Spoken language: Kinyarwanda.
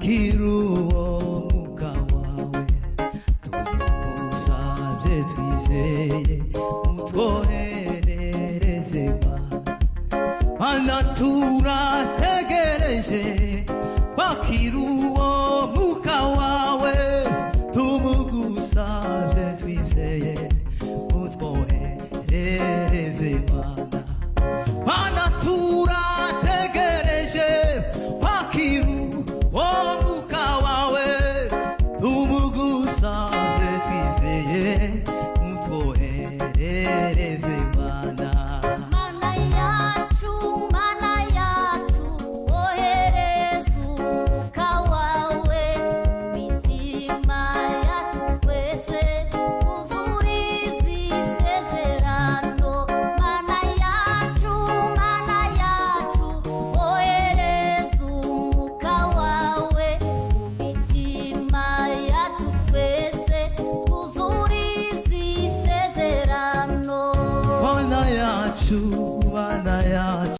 Kwakira uwo mwuka wawe, tugusabye twizeye, utwoherereze Mana. Mana, turategereje kwakira uwo mwuka wawe, tumugusabye twizeye, utwoherereze Mana. Mana, turategereje kwakira uwo mwuka wawe, tumugusabye twizeye, utwoherereze Mana. Mana yacu, Mana yacu, ohereza umwuka wawe mitima yacu twese, twuzurize isezerano. Mana yacu, Mana yacu, ohereza umwuka wawe mu mitima yacu twese, twuzurize isezerano. Mana yacu.